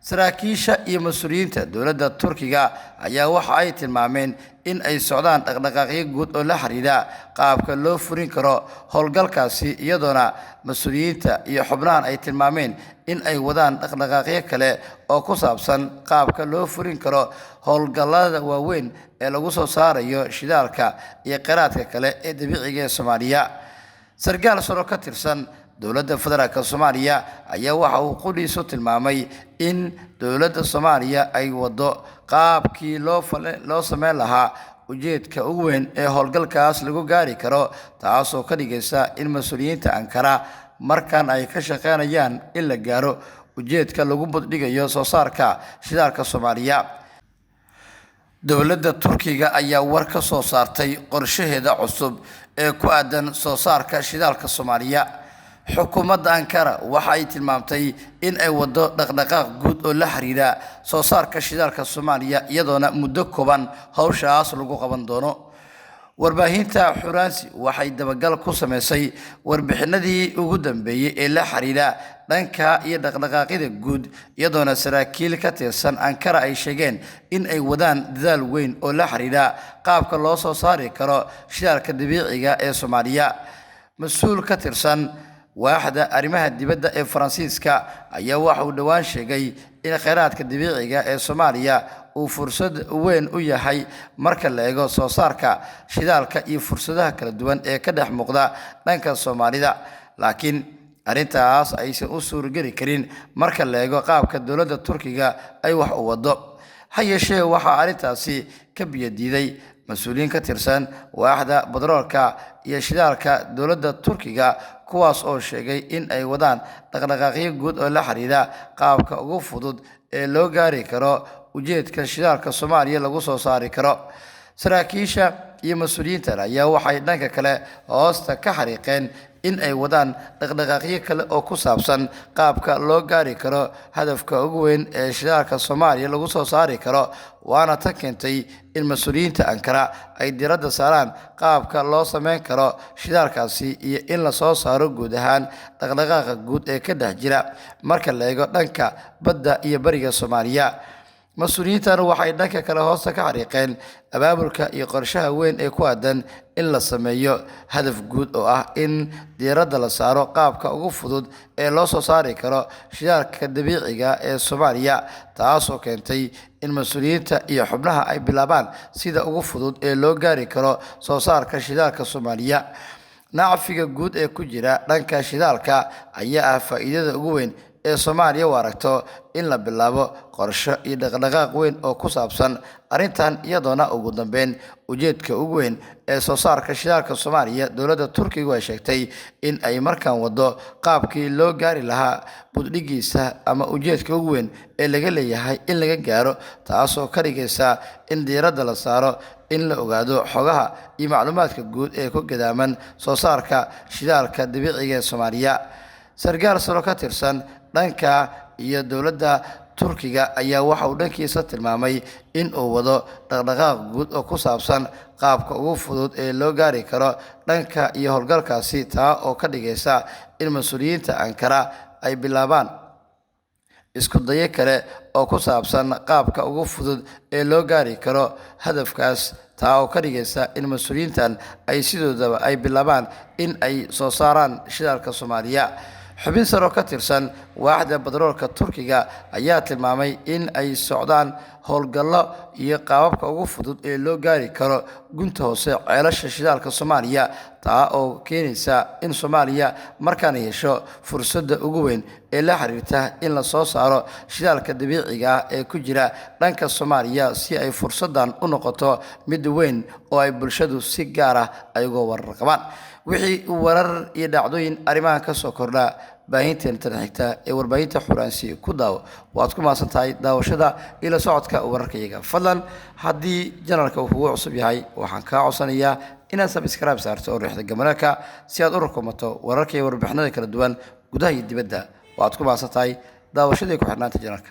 Saraakiisha iyo mas-uuliyiinta dowladda Turkiga ayaa waxa ay tilmaameen in ay socdaan dhaqdhaqaaqyo guud oo la xiriira qaabka loo furin karo howlgalkaasi, iyadoona mas-uuliyiinta iyo xubnahan ay tilmaameen in ay wadaan dhaqdhaqaaqyo kale oo ku saabsan qaabka loo furin karo howlgallada waaweyn ee lagu soo saarayo shidaalka iyo kheyraadka kale ee dabiiciga ee Soomaaliya. Sarkaal saro ka tirsan dowladda federaalk Soomaaliya ayaa waxa uu qudhiisu tilmaamay in dowladda Soomaaliya ay wado qaabkii loo sameyn lahaa ujeedka ugu weyn ee howlgalkaas lagu gaari karo, taasoo ka dhigaysa in mas-uuliyiinta Ankara markan ay ka shaqeynayaan in la gaaro ujeedka lagu buddhigayo soo saarka shidaalka Soomaaliya. Dowladda Turkiga ayaa war ka soo saartay qorshaheeda cusub ee ku aadan soo saarka shidaalka Soomaaliya. Xukuumadda Ankara waxa ay tilmaamtay in ay wado dhaqdhaqaaq guud oo la xiriira soo saarka shidaalka Soomaaliya, iyadoona muddo kooban howshaas lagu qaban doono. Warbaahinta Xuraansi waxay dabagal ku sameysay warbixinadii ugu dambeeyey ee la xiriira dhanka iyo dhaqdhaqaaqyada guud, iyadoona saraakiil ka tirsan Ankara ay sheegeen in ay wadaan dadaal weyn oo la xiriira qaabka loo soo saari karo shidaalka dabiiciga ee Soomaaliya. Mas-uul ka tirsan waaxda arrimaha dibadda ee Faransiiska ayaa waxa uu dhowaan sheegay in kheyraadka dabiiciga ee Soomaaliya uu fursad weyn u yahay marka la eego soo saarka shidaalka iyo fursadaha kala duwan ee ka dhex muuqda dhanka Soomaalida, laakiin arrintaas aysan u suurageli karin marka la eego qaabka dowladda Turkiga ay wax u wado. Ha yeeshee, waxaa arrintaasi ka biyadiiday mas-uuliyiin ka tirsan waaxda batroolka iyo shidaalka dowladda Turkiga, kuwaas oo sheegay in ay wadaan dhaqdhaqaaqyo guud oo la xiriira qaabka ugu fudud ee loo gaari karo ujeedka shidaalka Soomaaliya lagu soo saari karo. Saraakiisha iyo mas-uuliyiintan ayaa waxay dhanka kale hoosta ka xariiqeen in ay wadaan dhaqdhaqaaqyo kale oo ku saabsan qaabka loo gaari karo hadafka ugu weyn ee shidaalka Soomaaliya lagu soo saari karo, waana ta keentay in mas-uuliyiinta Ankara ay diiradda saaraan qaabka loo sameyn karo shidaalkaasi iyo in la soo saaro guud ahaan dhaqdhaqaaqa guud ee ka dhex jira marka la eego dhanka badda iyo bariga Soomaaliya. Mas-uuliyiintan waxay dhanka kale hoosta ka xariiqeen abaabulka iyo qorshaha weyn ee ku aadan in la sameeyo hadaf guud oo ah in diiradda la saaro qaabka ugu fudud ee loo soo saari karo shidaalka dabiiciga ee Soomaaliya, taasoo keentay in mas-uuliyiinta iyo xubnaha ay bilaabaan sida ugu fudud ee loo gaari karo soo saarka shidaalka Soomaaliya. Nacfiga guud ee ku jira dhanka shidaalka ayaa ah faa'iidada ugu weyn ee Soomaaliya u aragto in la bilaabo qorsho iyo dhaqdhaqaaq weyn oo ku saabsan arrintan, iyadoona ugu dambeyn ujeedka ugu weyn ee soo saarka shidaalka Soomaaliya dowladda Turkigu ay sheegtay in ay markaan wado qaabkii loo gaari lahaa buddhigiisa ama ujeedka ugu weyn ee laga leeyahay in laga gaaro, taasoo ka dhigaysa in diiradda la saaro in la ogaado xogaha iyo macluumaadka guud ee ku gadaaman soo saarka shidaalka dabiiciga ee Soomaaliya. Sarkaal saro ka tirsan dhanka iyo dowladda Turkiga ayaa waxa uu dhankiisa tilmaamay in uu wado dhaqdhaqaaq guud oo ku saabsan qaabka ugu fudud ee loo gaari karo dhanka iyo howlgalkaasi, taa oo ka dhigaysa in mas-uuliyiinta Ankara ay bilaabaan isku dayo kale oo ku saabsan qaabka ugu fudud ee loo gaari karo hadafkaas, taa oo ka dhigaysa in mas-uuliyiintan ay sidoodaba ay bilaabaan in ay soo saaraan shidaalka Soomaaliya. Xubin saro ka tirsan waaxda batroolka Turkiga ayaa tilmaamay in ay socdaan howlgallo iyo qaababka ugu fudud ee loo gaari karo gunta hoose ceelasha shidaalka Soomaaliya, taa oo keenaysa in Soomaaliya markaan yeesho fursadda ugu weyn ee la xiriirta in la soo saaro shidaalka dabiiciga ah ee ku jira dhanka Soomaaliya, si ay fursaddan u noqoto mid weyn oo ay bulshadu si gaar ah ay uga warar qabaan. Wixii warar iyo dhacdooyin arrimahan ka soo kordha baahinteena tan xigta ee warbaahinta Xuraansi ku daawo. Waad ku mahadsan tahay daawashada iyo la socodka wararkayaga. Fadlan haddii janalka uu kugu cusub yahay, waxaan kaa codsanayaa inaad subscribe saarto oo riixda gamaraalka si aad u rukumato wararka iyo warbixinada kala duwan gudaha iyo dibadda. Waad ku mahadsan tahay daawashadii ku xirnaanta janalka.